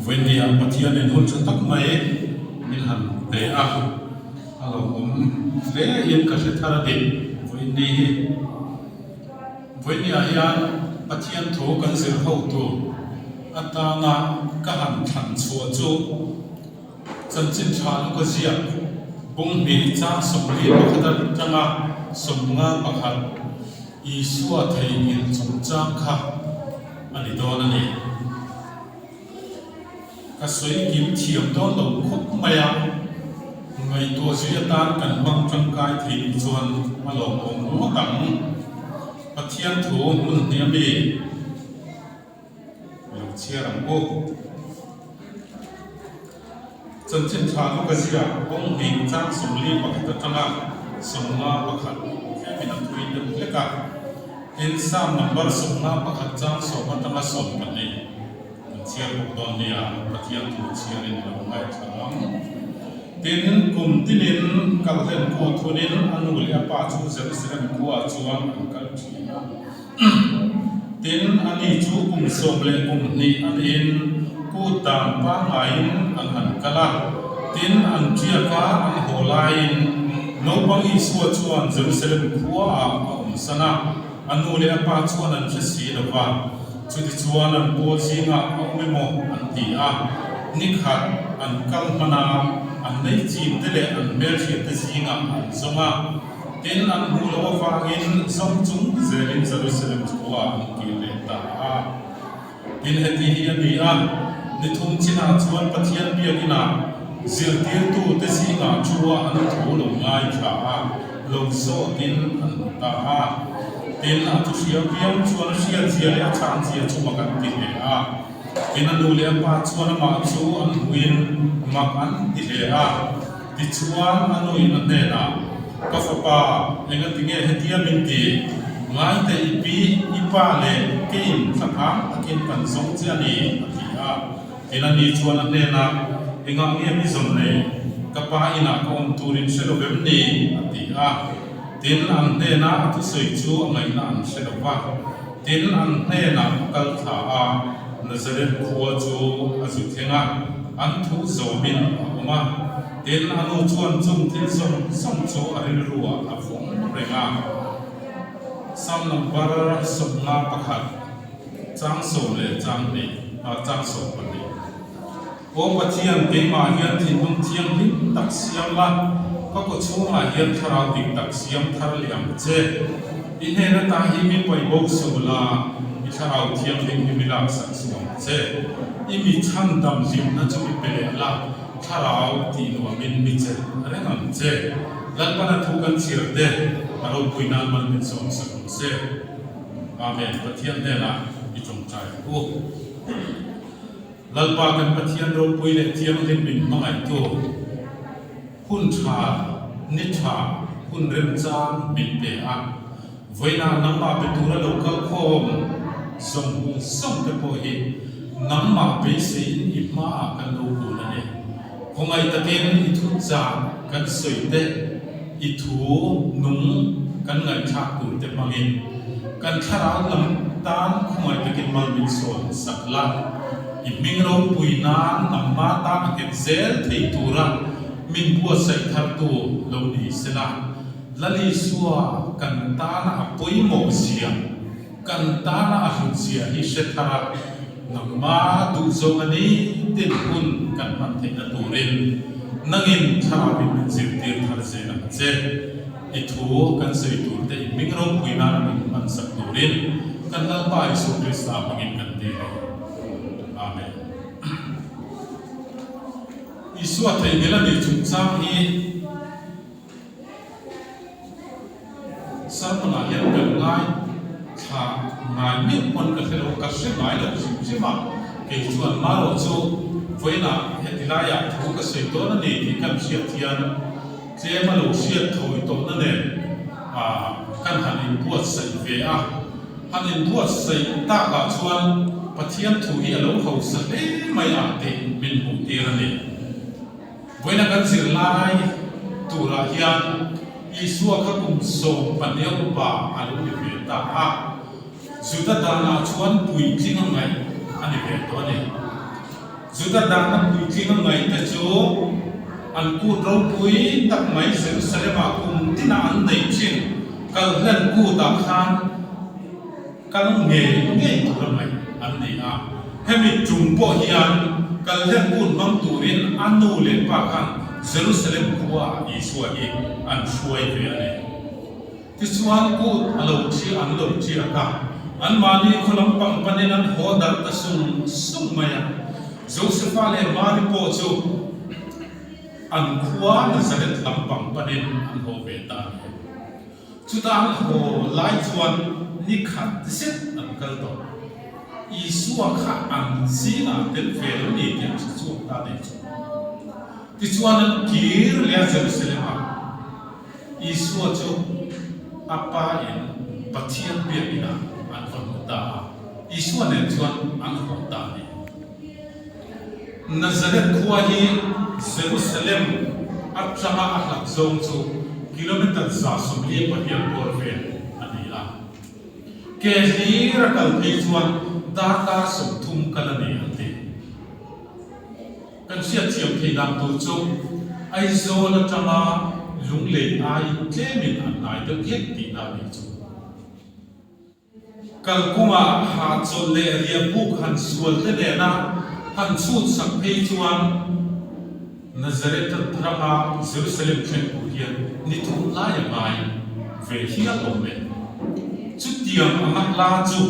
Vawinia Pathianin hun tha tak mai min han pe a, a lo awm hle in ka hre thar a ni. Vawiin ni hi Vawinia hian Pathian thu kan zir ho tur atana ka han thlan chhuah chu Chanchin tha luka ziak bunghnih chang 41 atanga 51 Isua theihnghilh chungchang kha a ni dawn a ni. Ka sawi kim thiam dawn lo khawp mai a, ngaihtuah zui atan kan hmang tangkai thei nih chuan a lawmawm ngawt ang. Pathian thu hmun hnih a mi? Lo chhiar ang u. Chanchin tha luka ziak kawng hnih chang 41 atanga 51 tlemin a thui deuh hlek a. Tin, Psalm number 51 chang 10 atanga 12 kan chhiar bawk dawn nia, Pathian thu chhiarin i lo ngaithla ang. Tin, kum tinin kalhlen kut hunin a nu leh a pa chu Jerusalem khuaah chuan an kal thin a. Tin, ani chu kum 12 a niin kut dan pangngaiin an han kal a. Tin, an ṭiak a, an haw laiin naupang Isua chuan Jerusalem khuaah a awmsan a, a nu leh a pa chuan an hre si lo va. Chutichuan an pawl zingah a awm emaw an ti a, nikhat an kal hman a, an nei chinte leh an hmelhriatte zingah an zawng a. Tin, an hmuh loh avangin zawng chung zelin Jerusalem khuaah an kir leh ta a. Tin, heti hi a ni a, ni thum chinah chuan Pathian biakinah zirtirtute zingah thua an thu lo ngaithla a, lo zawtin an hmu ta a. Tin, a thu hria viau chuan a hriatzia leh a chhanzia chu mak an ti hle a. Tin, a nu leh a pa chuan amah chu an hmuhin mak an ti hle a. Tichuan, a nuin a hnenah, Ka fapa, engati nge hetia min ti? Ngaite i pi, i pa leh keiin thlaphang takin kan zawng che a ni, a ti a. Tin, a ni chuan a hnenah, Engah nge mi zawn nei? Ka pa inah ka awm turin hre lo vem ni? a ti a. Tin, an hnena a thusawi chu a ngaihna an hre lo va. Tin, an hnenah a kal thla a, Nazareth khua chu a zu thleng a. An thu zawmin a awm a, tin a nu chuan chung thil zawng zawng chu a rilruah a vawng reng a. Psalm number 51, chang 10 leh chang hnih, ah chang 12. Aw Pathian, keimah hian thinlung thianghlim tak siam la, ka kaw chhungah hian thlarau dik tak siam thar leh ang che. I hnen ata hi mi paih bo suh la, i thlarau thianghlim hi mi laksak suh ang che. I mi chhandam hlimna chu mi pe leh la, thlarau tih nuamin mi chelh reng ang che. Lalpana thu kan chhiar te, a ropui nan mal min sawm sak ang che. Amen. Pathian hnenah i tawngtai ang u. Lalpa kan Pathian ropui leh thianghlim min hmangaihtu, hun tha, ni tha, hun remchang min pe a. Vawiinah nangmah pe tura lo kal khawm zawng zawng te pawh hi nangmah beiseiin i hmaah kan lo kun a ni. Khawngaih takin i thu chah kan sawi te, i thu nung kan ngaihthlak tur te hmangin kan thlarau lam tan khawngaih takin mal min sawn sak la. I hming ropui nan nangmah tan a nghet zel thei tura min buatsaih thartu lo ni sela. Lal Isua kan tana a pawimawh zia, kan tana a hlut zia hi hre thar a, nangma duhzawng a ni tin hun kan hman theihna turin nangin thlarauin min zirtir thar zel ang che. I thu kan sawi turte i hming ropui nana min hmansak turin kan Lalpa Isua Krista hmangin kan ti e. Amen. Isua theihnghilh a nih chungchang hi. Sermon ah hian kan ngai thla ngai meuh pawn ka hre lo, ka hre ngai lo hrim hrim a, kei chuan marawh chu vawiinah heti laiah thu ka sawi dawn a ni tih kan hriat hian tlem a lo hriat thawi tawhna nen ah kan han inbuatsaih ve a, han inbuatsaih takah chuan Pathian thu hi a lo hausa hle mai ang tih min hmuh tir a ni. Vawiina kan zirlai turah hian Isua kha kum 12 a upa a lo ni ve ta a, Juda danah chuan puitling a ngaih a ni ve tawh a ni. Juda dahna puitling a ngaihte chu an kut ropui tak mai Jerusalem-ah kum tinah an neih thin. Kalhlen kutah khan kal ngei ngei tur a ngaih an ni a. Hemi tum pawh hian Kalhlen kut hmang turin a nu leh pa khan Jerusalem khuaah Isua hi an hruai ve a ni. Tichuan kut a lo thi an lo tiak a, anmahni khaw lampang panin an haw darh ta sung sung mai a. Josefa leh Mari pawh chu an khua Nazareth lampang panin an haw ve ta a ni. Chutah an haw lai chuan ni khat zet an kal tawh. Isua kha an zingah tel ve lo ni tih an hre chhuak ta nih chu. Tichuan an kir leh a Jerusalem-ah. Isua chu a Pa in Pathian biakinah an va hmu ta a, Isua nen chuan an haw ta a ni. Nazareth khua hi Jerusalem atanga a hlat zawng chu kilometer 148 bawr vel a ni a. Ke hlir a kal phei chuan darkar 30 kal a ni an ti. Kan hriatthiam theih dan tur chu Aizawl atanga Lunglei aiin tlemin a hnai deuh hlek tihna a nih chu. Kalkawngah hahchawlh leh riahbuk han sual te nena han chhut sak phei chuan Nazareth rama Jerusalem thleng tur hian ni thum lai a ngai ve hial awm e. Chutiang anga hla chu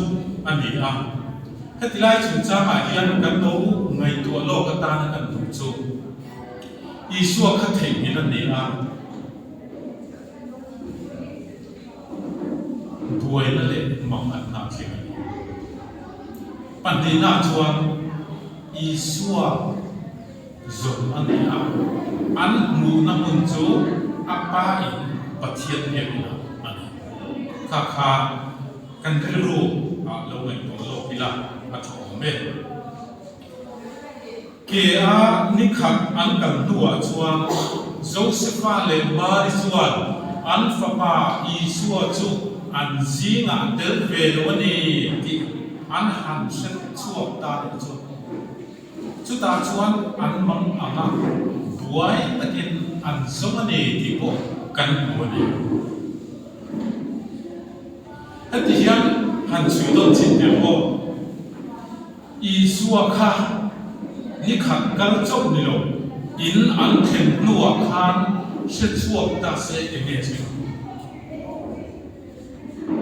a ni a. Heti lai chungchangah hian kan lo ngaihtuah lawk atana kan duh chu Isua kha theihnghilh a ni a, buaina leh mang an hna thleng a ni. Pahnihnaah chuan Isua zawm a ni a, an hmuhna hmun chu a Pa in Pathian biakina a ni. Kha kha Kan rilru ah lo ngaihtuah lawk ila a tha awm e. Ke a ni khat an kal hnuah chuan Josefa leh Mari chuan an fapa Isua chu an zingah tel ve lo a ni tih an han hre chhuak ta deuh chu. Chutah chuan an mang ang a, buai takin an zawng a ni tih pawh kan hmu a ni. Heti hian han chhui dawn chin teh aw. Isua kha ni khat kal chauh ni lo, in an thlen hnuah khan hre chhuak ta se eng nge thleng?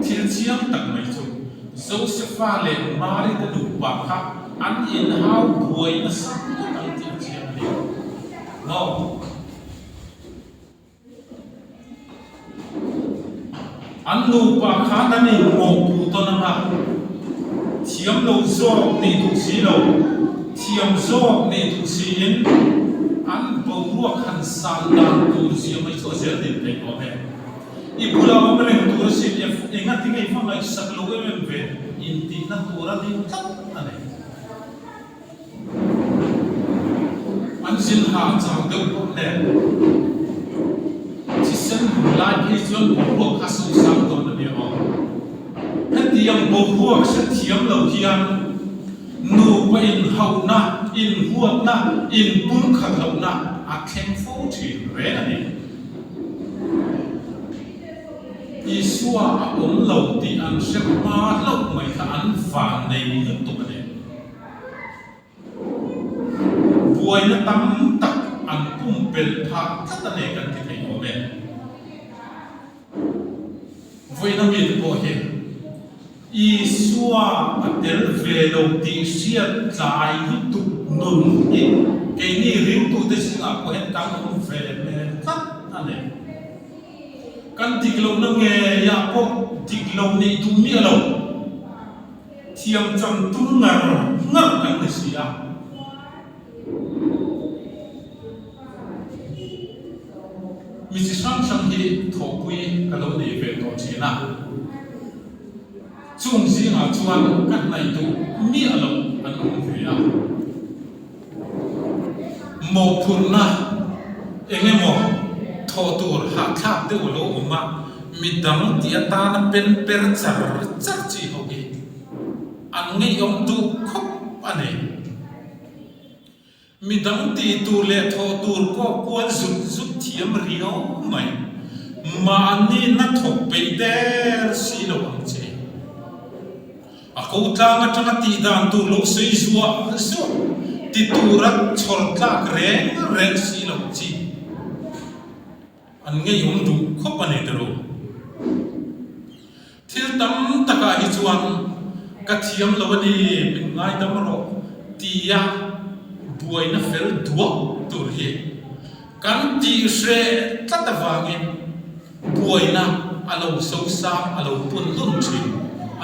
Thil chiang tak mai chu Josefa leh Mari te nupa kha an inhau buai nasa ngawt ang tih a chiang a ni. Maw? An nupa khan an inmawhpuh tawn ang a, thiam lo zawk nih duh si lo, thiam zawk nih duh siin an boruak han san dan tur zia mai chu a zel din theih awm e. I bula awm reng tur asin engati nge i va ngaihsak lo em em ve intihna tur a ni tlat a ni. An zin hah chau deuh bawk nen, thisen hmu lai phei chuan boruak kha sosang dawn a nia aw. Hetiang boruak hrethiam lo hian nupa inhauhna, inhuatna, inpumkhat lohna a thleng fo thin reng a ni. Isua a awm lo tih an hre hma hlauh mai kha an vannei lutuk a ni. Buaina tam tak an pumpelh phah tlat a nei kan ti thei awm e. Vawiina mite pawh hi Isua a tel ve lo tih hriat tlai lutuk nun hi keini ringtute zingah pawh hian kan awm ve hmel tlat a nei. Kan dik lohna ngeiah pawh dik lo nih duh miah lo. Thiam chang tum ngar ngar kan ni si a. Mi chi hrang hrang hi thawhpui ka lo nei ve tawh thin a. Chung zingah chuan ka hnaih duh miah loh an awm ve a. Mawhphurhna eng emaw thawh tur hahthlak deuh a lo awm a, midang tih atana pen per char char chi ho hi an ngeiawm duh khawp a ni. Midang tih tur leh thawh tur kawk kual zut zut thiam riau mai. Mahni na thawk peih der si lo ang che. A ko tlang atanga tih dan tur lo sawi zuah zuah ti tura chhawr tlak reng reng si lo chi. An ngeiawm duh khawp a ni tiro. Thil tam takah hi chuan ka thiam lo a ni, min ngaidam rawh tia buaina fel duak tur hi kan tih hreh tlat avangin buaina a lo sosang a lo pun lun thin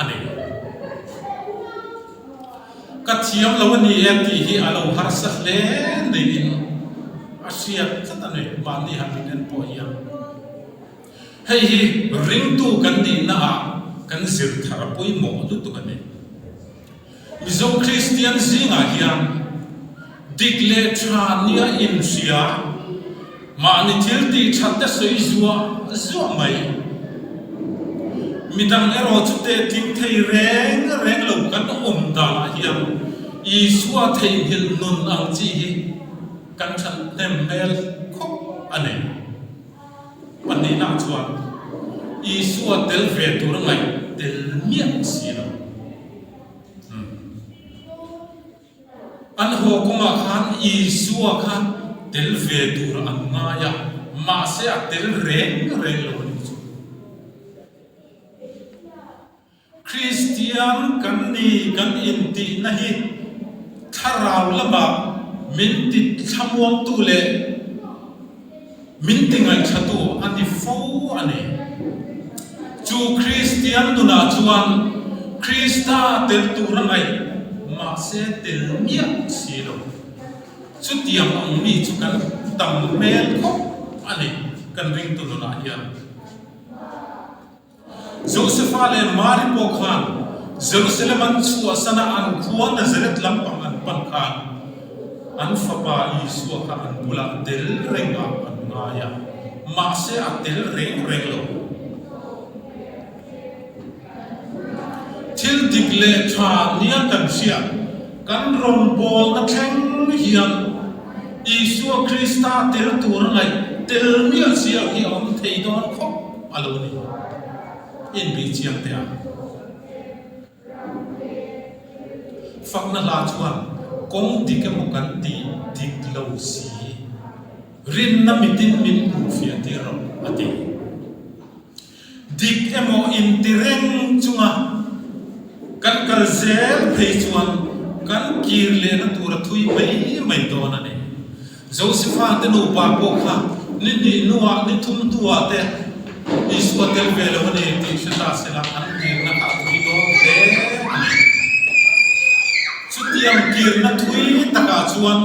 a ni. Ka thiam lo a ni e tih hi a lo harsa hle niin a hriat tlat a ni, mahni han in en pawh hian. Hei hi ringtu kan nihna ah kan zir thar a pawimawh lutuk a ni. Mizo Kristian zingah hian dik leh tha nia inhria, mahni thil tih that te sawi zuah zuah mai. Midang erawh chu tehtling thei reng reng lo kan awm danah hian Isua theihnghilh nun ang chi hi kan that hnem hmel khawp a ni. Pahnihna chuan Isua tel ve tur a ngaih tel miah si lo. An haw kawngah khan Isua kha tel ve tur an ngai a, mahse a tel reng reng lo a nih chu. Kristian kan ni kan intihna hi thlarau lamah min ti thlamuangtu leh min ti ngaihthatu a ni fo a ni. Chu Kristian nunah chuan Krista tel tur a ngaih mahse tel miah si lo. Chutiang ang mi chu kan tam hmel khawp a ni kan ringtu nunah hian. Josefa leh Mari pawh khan Jerusalem an chhuahsana an khua Nazareth lampang an pan khan an fapa Isua kha an bulah tel rengah an ngai a, mahse a tel reng reng lo. Thil dik leh tha nia kan hriat, kan rawngbawlna thleng hian Isua Krista tel tur a ngaih tel miah chiah hi a awm thei dawn khawp a lo ni. Inbih chiang teh ang. Fakna hla chuan kawng dik emaw kan tih dik lo si. Rinna mitin min hmuh fiah tir rawh a ti. Dik emaw inti reng chunga kan kal zel phei chuan kan kir lehna tur a thui mai mai dawn a ni. Josefa te nupa pawh kha ni hnih hnuah ni thum hnuah te Isua tel ve lo a ni tih hre ta sela an kirna kha a thui dawn hle a ni. Chutiang kirna thui takah chuan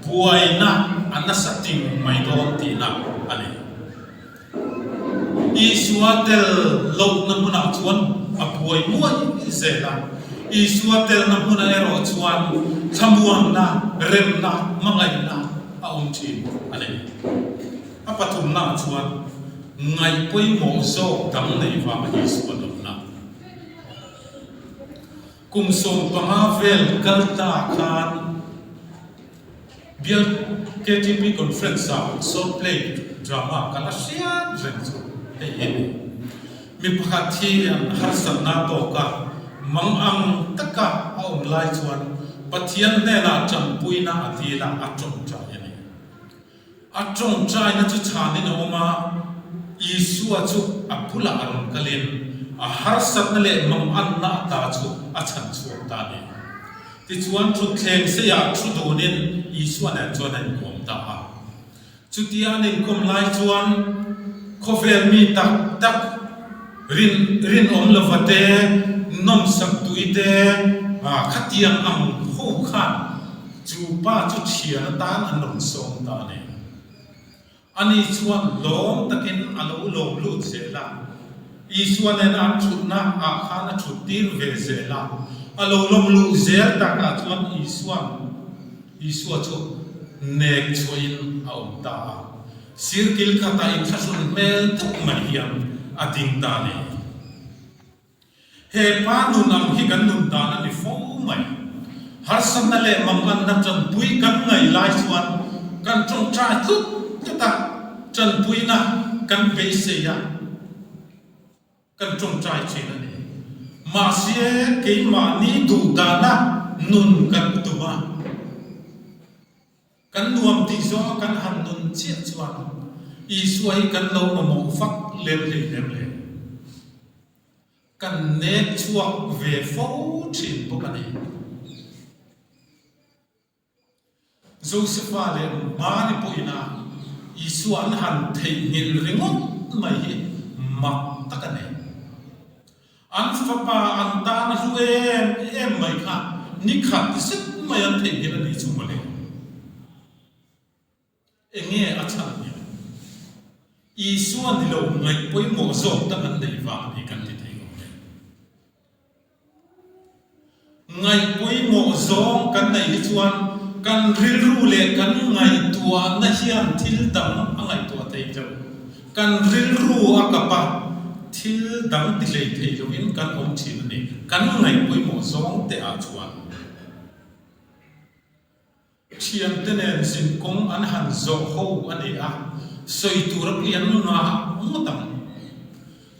buaina a nasa ting mai dawn tihna a ni. Isua tel lohna hmunah chuan a buai muai zel a, Isua telna hmunah erawh chuan thlamuanna, remna, hmangaihna a awm thin a ni. A pathumnaah chuan ngaih pawimawh zawk dang nei vanga Isua lohna. Kum 15 vel kal ta khan Bial KTP Conference ah short play drama ka la hriat reng chu hei hi a ni. Mi pakhat hi an harsatna tawk a, mang ang taka a awm lai chuan Pathian hnenah tanpuina a dil a, a tawngtai a ni. A tawngtaina chu chhanin a awm a, Isua chu a bulah a rawn kalin a harsatna leh manganna ata chu a chhan chhuak ta a ni. Tichuan, thutthleng seiah thu dunin Isua nen chuan a inkawm ta a. Chutia an inkawm lai chuan khawvel mi tak tak rin rinawm lova te, nawmsak tui te, khatiang ang ho khan Chu pa chu thian atan an rawn sawm ta a ni. Ani chuan lawm takin a lo lawm lut zel a. Isua nena an thutna ah khan a thut tir ve zel a. A lo lawm luh zel takah chuan Isuan Isua chu nek chhuahin a awm ta a. Sirkil khatah inthlahrun hmel deuh mai hian a ding ta a ni. He pa nun ang hi kan nun dan a ni fo mai. Harsatna leh manganna tanpui kan ngaih lai chuan kan tawngtai tlut tlut a, tanpuina kan beisei a, kan tawngtai thin a ni. Mahse, keimahni duhdana nun kan tum a. Kan nuam tih zawnga kan han nun chiah chuan Isua hi kan lo mamawh vak lem hlei lem le. Kan nek chhuak ve fo thin bawk a ni. Josefa leh Mari pawhin a Isua an han theihnghilh ringawt mai hi mak tak a ni. An fapa an tan a hlu em em mai kha ni khat zet mai an theihnghilh a ni chu mawle. Enge a chhan hian Isua ni lo ngaih pawimawh zawk tak an neih vang a ni kan ti thei awm e. Ngaih pawimawh zawng kan neih hi chuan kan rilru leh kan ngaihtuahna hian thil dang a ngaihtuah thei lo. Kan rilru a kap a, thil dang ti hlei thei loin kan awm thin a ni. Kan ngaih pawimawh zawng te ah chuan. Thiante nen zinkawng an han zawh ho a ni a, sawi tur a pian ngah ngawt ang.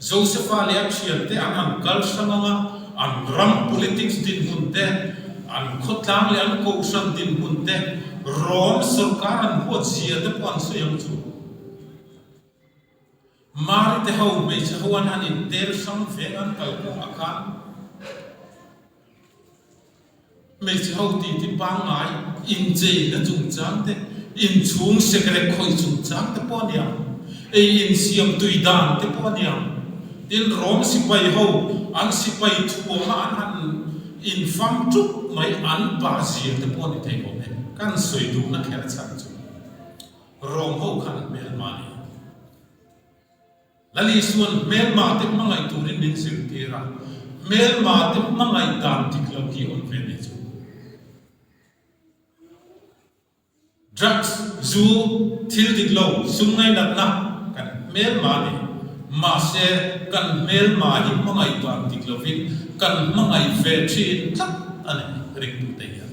Josepha leh a thiante an han kal hrang ang a, an ram politics dinhmun te, an khawtlang leh an kohhran dinhmun te, Rom sorkar an huat zia te pawh an sawi ang chu. Mari te ho hmeichhe ho an han intel hrang veng an kalkawngah khan, Hmeichhe ho titi pangngai incheina chungchang te, inchhung sekrek khawih chungchang te pawh a ni ang, ei insiam tui dan te pawh a ni ang. Tin, Rom sipai ho an sipai thuama an han infam ṭup mai an pa zia te pawh a ni thei awm e. Kan sawi duhna kher chhan chu Rom ho khan an hmelma a ni. Lal Isua'n hmelma te hmangaih turin min zirtir a, hmelma te hmangaih dan dik lo hi awm ve nei chu. Drugs, zu, thil dik lo, sum ngainatna kan hmelma a ni. Mahse, kan hmelma hi hmangaih dan dik lovin kan hmangaih ve thin tlat a ni ringtute hian.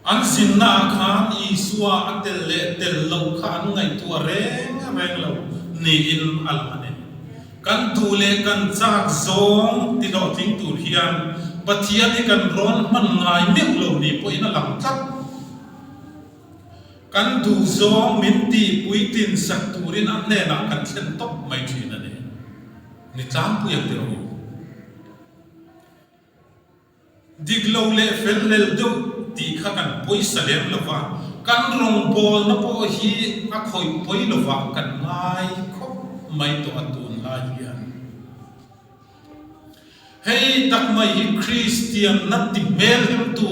An zinnaah khan Isua a tel leh tel loh kha an ngaihtuah reng reng lo niin a lang a ni. Kan duh leh kan chak zawng ti hlawhtling tur hian Pathian hi kan rawn hman ngai meuh lo ni pawhin a lang tlat. Kan duh zawng min tih puitlin sak turin a hnenah kan thlen tawp mai thin a ni. Ni tlangpui ang ti rawh u. Dik lo leh fel hlel deuh tih kha kan pawisa lem lo va, kan rawngbawlna pawh hi a khawih pawi lo va kan ngai khawp mai tawh a tunlai hian. Hei tak mai hi Kristianna ti hmel hemtu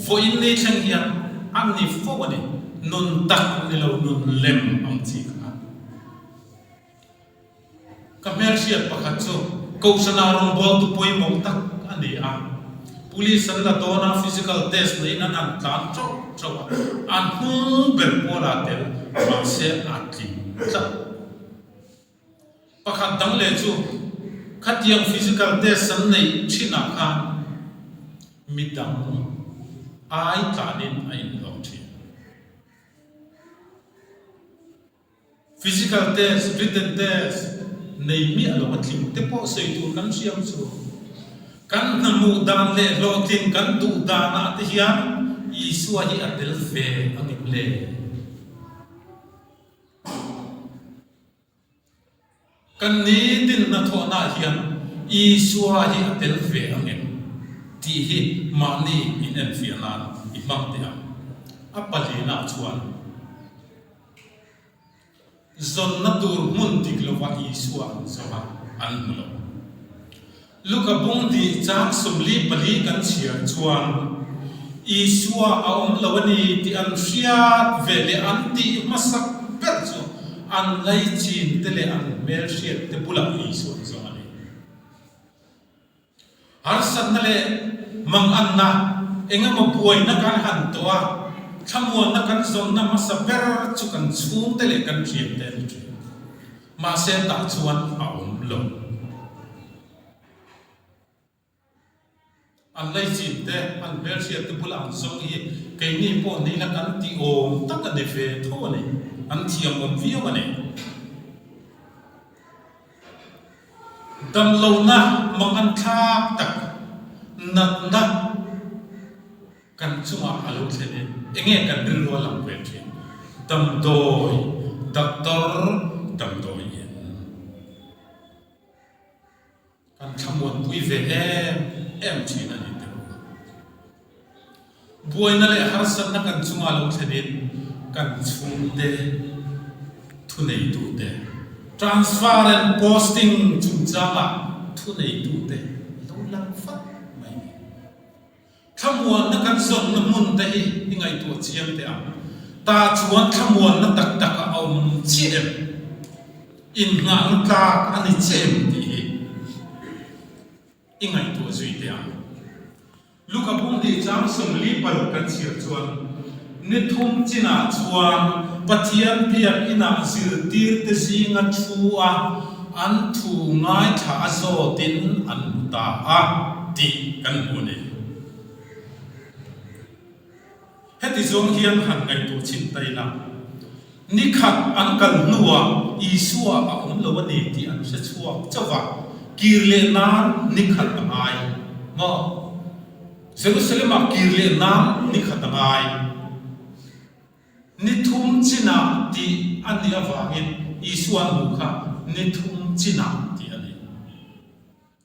vawiin ni thleng hian a ni fo a ni, nun tak ni lo nun lem ang chi kha. Ka hmelhriat pakhat chu Kohhrana rawngbawltu pawimawh tak a ni a. Police an la dawn a, physical test neiin an han tlan ṭauh ṭauh a, a hnung ber pawl ah tel mahse a tling tlat. Pakhat dang leh chu khatiang physical test an neih ṭhinah khan midang ai tlanin a inhlawh ṭhin. Physical test, written test nei miah lo a tling te pawh sawi tur kan hriam chu. Kan hnahmuh dan leh hlawhtlin kan duh danah te hian Isua hi a tel ve a ngem le? Kan nitin hnathawhnaah hian Isua hi a tel ve ang em tih hi mahni inenfiah nan i hmang teh ang. A palinah chuan zawnna tur hmun dik lovah Isua an zawng a, an hmu lo. Luka bung tih chang 44 kan chhiar chuan, Isua a awm lo a ni tih an hriat ve leh an tih hmasak ber chu an laichin te leh an hmelhriat te bulah Isua an zawng a ni. Harsatna leh manganna eng emaw buaina kan han tawh a, thlamuanna kan zawnna hmasa ber chu kan chhungte leh kan thiante a ni thin. Mahse tah chuan a awm lo. An laichin te, an hmelhriat te bula an zawng hi keini pawh ni ila kan ti awm tak a ni ve tho a ni. An thiam awm viau a ni. Damlohna mangan thlak tak natna kan chungah a lo thlen in enge kan rilru a lang ve thin? Damdawi, doctor damdawi in. Kan thlamuanpui ve em em thin a ni teh u. Buaina leh harsatna kan chunga lo thlenin kan chhungte thuneitute, transfer and posting chungchangah thuneitute lo lang fat mai ni. Thlamuanna kan zawnna hmun te hi i ngaihtuah chiang teh ang. Tah chuan thlamuanna tak tak a awm chiah em? Innghahna tlak a ni chiah em tih hi i ngaihtuah zui teh ang. Luka Bung hnih chang 46 kan chhiar chuan, Ni thum chinah chuan Pathian biak inah zirtirte zinga thu a an thu ngaithla a zawtin an hmu ta a tih kan hmu a ni. Heti zawng hian han ngaihtuah chhin ta ila, ni khat an kal hnuah Isua a awm lo a ni tih an hre chhuak chauh va, kir leh nan ni khat a ngai maw? Jerusalem-ah kir leh nan ni khat a ngai. Ni thum chinah tih a nih avangin Isua an hmuh kha ni thum chinah tih a ni.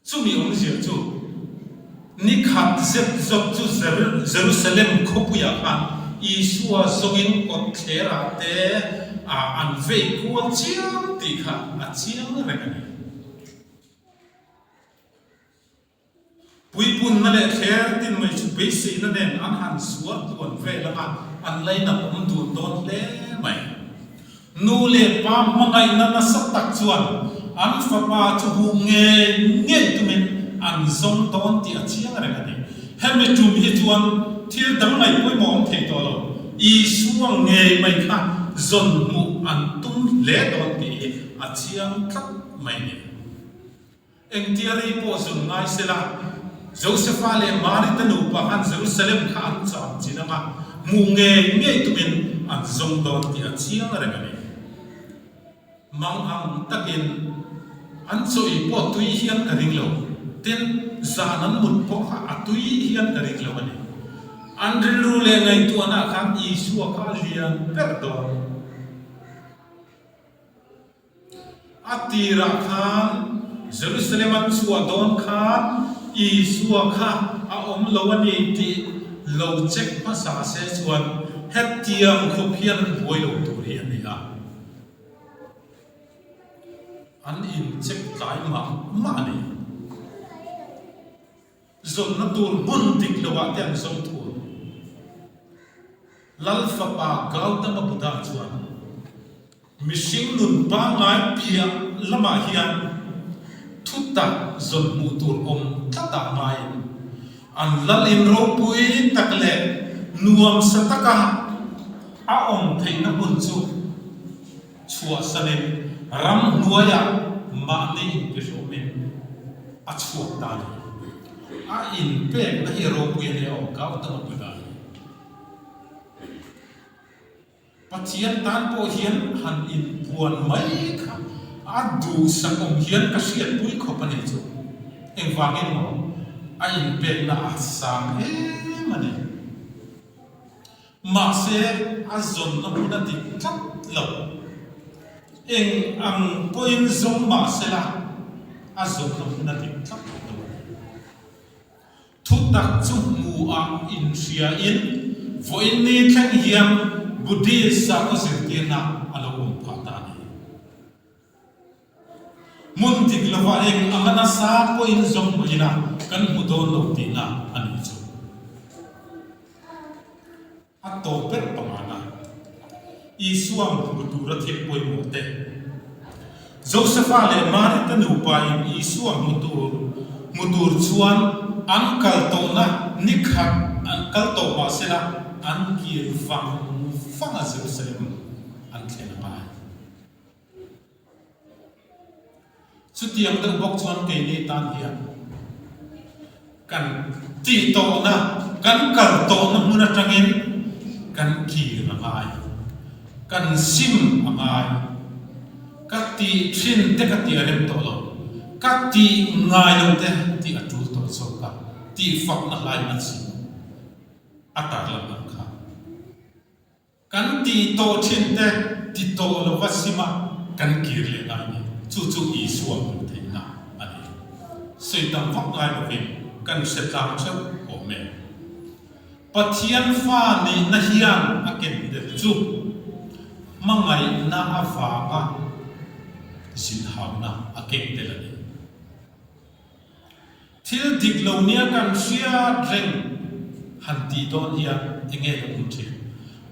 Chumi awmzia chu ni khat zep zawk chu Jerusalem khawpuiah khan Isua zawngin kawtthlerah te an vei kual chiam tih kha a chiang reng a ni. Puipunna leh thler tin mai chu beiseina nen an han suar tluan vel anga an lainat awm dun dawn hle mai. Nu leh pa hmangaihna nasa tak chuan an fapa chu huh ngei ngei tumin an zawng dawn tih a chiang reng a ni. Hemi tum hi chuan thil dang ngaih pawimawh awm thei tawh lo, Isua ngei mai kha zawn hmuh an tum hle dawn tih hi a chiang tlat mai a ni. Engtia rei pawh zun ngai sela, Josefa leh Mari te nupa khan Jerusalem kha an cham chin anga hmuh ngei ngei tumin an zawng dawn tih a chiang reng a ni. Mang ang takin an chaw ei pawh tui hian ka ring lo, tin zan an mut pawh kha a tui hian ka ring lo a ni. An rilru leh ngaihtuahna khan Isua kha a lian ber dawn. A tirah khan Jerusalem an chhuah dawn khan Isua kha a awm lo a ni tih lo check hmasa se chuan hetiang khawp hian an buai lo tur hi a ni a. An in check tlai mah mah a ni. Zawnna tur hmun dik loah te an zawng thur. Lal fapa Gautama Buddha chuan mihring nun pangngai piah lamah hian thutak zawn hmuh tur awm tlatah ngaiin an lal in ropui tak leh nuamsa taka a awm theihna hmun chu Chhuahsanin ramhnuaiah mahni inpihrumin a chhuak ta a ni. A inpekna hi ropui a nia aw, Gautama Buddha hi. Pathian tan pawh hian han inpuan mai kha a duhsak awm hian ka hriatpui khawp a ni chu. Engvangin maw a inpekna a sang em a ni. Mahse, a zawnna hmun a dik tlat lo. Eng ang pawhin zawng mah sela, a zawnna hmun a dik tlat lo a ni. Thutak chu hmuhah inhriain vawiin ni thleng hian Buddhist sakhaw zirtirna a lo awm phah ta a ni. Hmun dik lova eng anga nasa pawhin zawng mah ila kan hmu dawn lo tihna a nih chu. A tawp ber pangana Isua hmu tura thil pawimawh te, Josefa leh Mari te nupa in Isua hmu tur hmu tur chuan an kal tawhna ni khat an kal tawh mah sela an kir vang vang a Jerusalem an thlen a ngai. Chutiang deuh bawk chuan keini tan hian. Kan tih tawhna, kan kal tawhna hmun atangin kan kir a ngai, kan sim a ngai. Ka tih thin te ka tih a rem tawh lo, ka tih ngai lo te tih a tul tawh zawk a, tih fakna hlaiin a chim a tarlan ang kha. Kan tih tawh thin te ti tawh lova sima kan kir leh ngai ni. Chu chu Isua hmuh theihna a ni. Sawi tam vak ngai lovin kan hre tlang theuh awm e. Pathian fa nihna hian a ken tel chu hmangaihna avanga zinhauna a keng tel a ni. Thil dik lo nia kan hriat reng han tih dawn hian eng nge lo awm thin?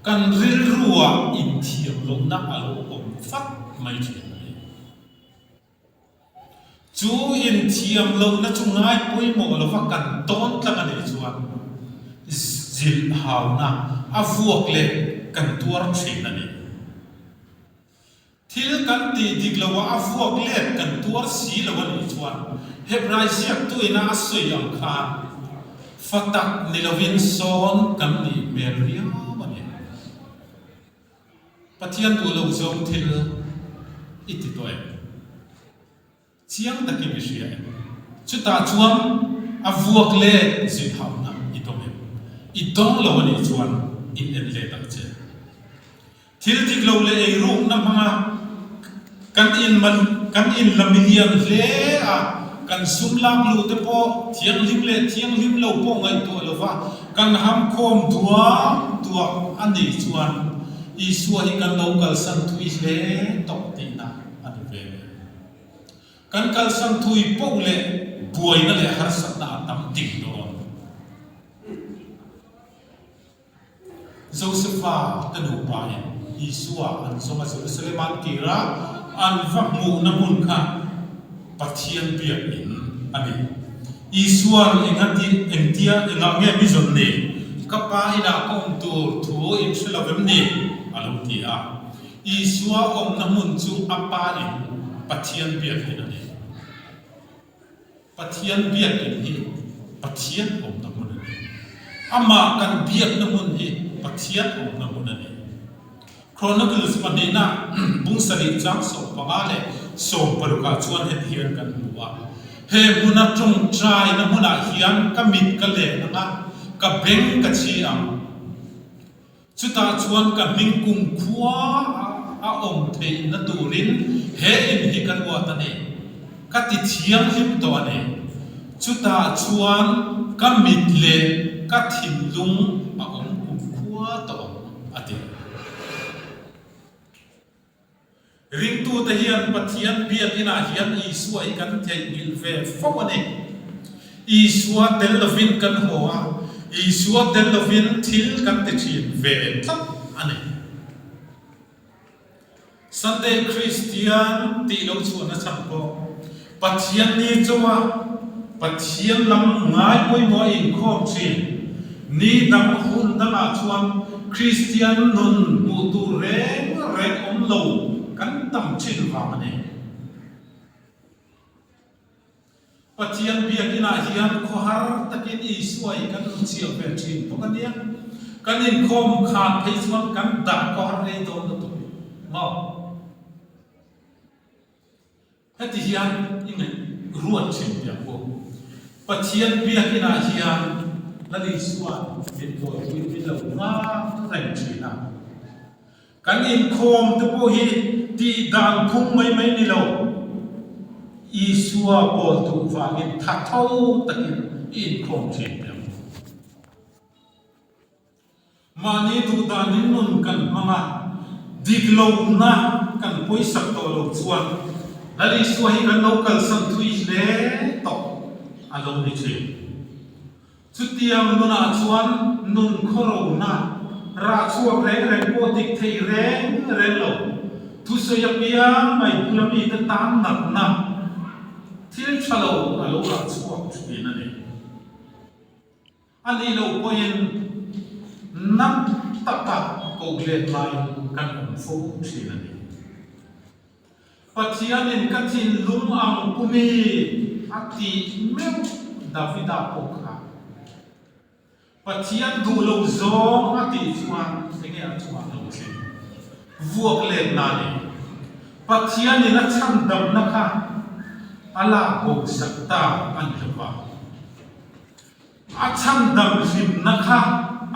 Kan rilruah inthiam lohna a lo awm fat mai thin a ni. Chu inthiam lohna chu ngai pawimawh lova kan tawn tlang a nih chuan zilhhauna a vuak leh kan tuar thin a ni. Thil kan tih dik lo a, a vuak let kan tuar si lo a nih chuan Hebrai ziaktuina a sawi ang khan fa tak ni lovin sawn kan nih hmel riau a ni. Pathian duh lo zawng thil i ti tawh em? Chiang takin i hria em? Chutah chuan a vuak leh zilhauhna i dawng em? I dawng lo a nih chuan in en let ang che. Thil dik lo leh eirukna hmanga kan in man kan in la milian hle a, kan sum lak luh te pawh thianghlim leh thianghlim lo pawh ngaihtuah lova kan hamkhawm duak duak a nih chuan Isua hi kan lo kalsan thui hle tawh tihna a ni ve mai. Kan kalsan thui poh leh buaina leh harsatna a tam ting dawn. Josefa te nupa in Isua an zawng a Jerusalem a an kir a, an va hmuhna hmun kha Pathian biakinn a ni. Isua'n engati, engtia, engah nge mi zawn ni? Ka Pa inah ka awm tur thu in hre lo vem ni? a lo ti a. Isua awmna hmun chu a Pa in Pathian biakinn a ni. Pathian biakinn hi Pathian awmna hmun a ni. Amah kan biakna hmun hi Pathian awmna hmun a ni. Chronicles pahnihna bung sarih chang 15 leh 60 ah chuan heti hian kan hmu a, He hmuna tawngtaina hmunah hian ka mit ka len ang a, ka beng ka chhi ang. Chutah chuan ka hming kumkhua a awm theihna turin he in hi ka ruat a ni. Ka ti thianghlim tawh a ni. Chutah chuan ka mit leh ka thinlung a awm kumkhua tawh ang, a ti. Ringtute hian Pathian biakinah hian Isua hi kan theihnghilh ve fo a ni. Isua tel lovin kan haw a, Isua tel lovin thil kan ti thin ve tlat a ni. Sunday Kristian tih lo chhuahna chhan pawh Pathian ni chauha Pathian lam ngai pawimawh a inkhawm thin. Ni dang hun dangah chuan Kristian nun hmuh tur reng reng awm lo kan tam thin vang a ni. Pathian biakinah hian khawhar takin Isua hi kan luchhiah ve thin bawk a nia. Kan inkhawm khan phei chuan kan dah khawhar rei dawn lutuk maw? Heti hian i ngaih ruat thin piah pawh Pathian biakinah hian Lal Isua'n min buaipui min lo nghak reng thin a. Kan inkhawm te pawh hi tih dan phung mai mai ni lo, Isua pawl duh vangin tha tho takin i inkhawm thin piah pawh. Mahni duhdanin nun kan hmang a, dik lohna kan pawisak tawh lo chuan Lal Isua hi kan lo kalsan thui hle tawh a lo ni thin. Chutiang nunah chuan nun khawrona rah chhuak reng reng pawh dik thei reng reng lo, thusawi apiang mai bula mite tan natna thil tha lo a lo rah chhuak thin a ni. A nih loh pawhin nat taka koh let laiin kan awm fo thin a ni. Pathianin ka thinlung ang pumi a tih meuh Davida pawh kha. Pathian duh lo zawng a tih chuan enge a chungah lo thleng? Vuak letna a ni. Pathianin a chhandamna kha a lak bo sak ta a ni lo va. A chhandam hlimna kha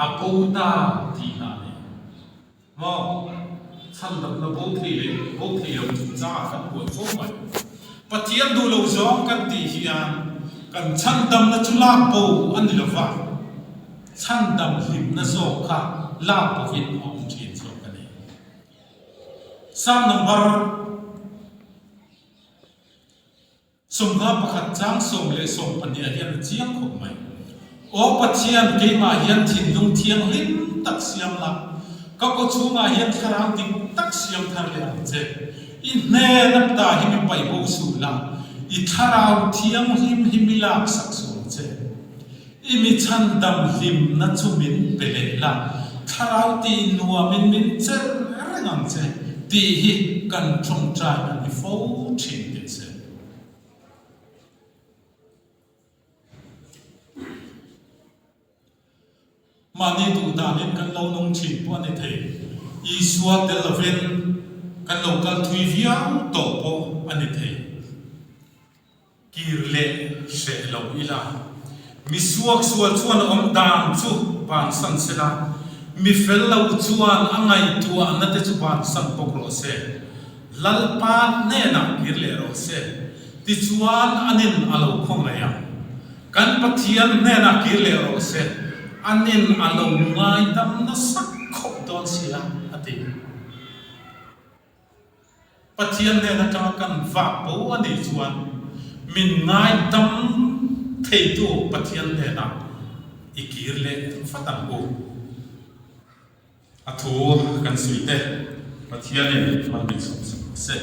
a bo ta tihna a ni. Maw? Chhandamna bo thei leh bo thei lo chungchangah kan buai fo mai. Pathian duh lo zawng kan tih hian kan chhandamna chu lak bo a ni lo va, chhandam hlimna zawk kha lak bovin a awm thin zawk a ni. Psalm number. 21 chang 12 ah hian a chiang khawp mai. Aw Pathian, keimah hian thinlung thianghlim tak siam la, ka kaw chhungah hian thlarau dik tak siam thar leh ang che. I hnen a ta hi mi paih bo suh la, i thlarau thianghlim hi mi lak sak suh ang che. I mi chhandam hlimna chu min pe leh la, thlarau tih nuamin min cher reng ang che tih hi kan tawngtai a ni fo thin teh se. Mahni duh danin kan lo nung thin pawh a ni thei. Isua tel lovin kan lo kal thui viau tawh pawh a ni thei. Kir leh hreh lo ila. Mi suaksual chuan a awm dan chu bansan se la, mi fel lo chuan a ngaihtuahna te chu bansan bawk rawh se. Lalpa hnenah kir leh rawh se, tichuan anin a lo khawngaih ang. Kan Pathian hnenah kir leh rawh se, anin a lo ngaidam nasa khawp dawn sia, a ti. Pathian hnen atanga kan vak bo a nih chuan min ngaidam theitu Pathian hnenah i kir leh vat ang u. A thu kan suite Pathianin mal min sawm sak se.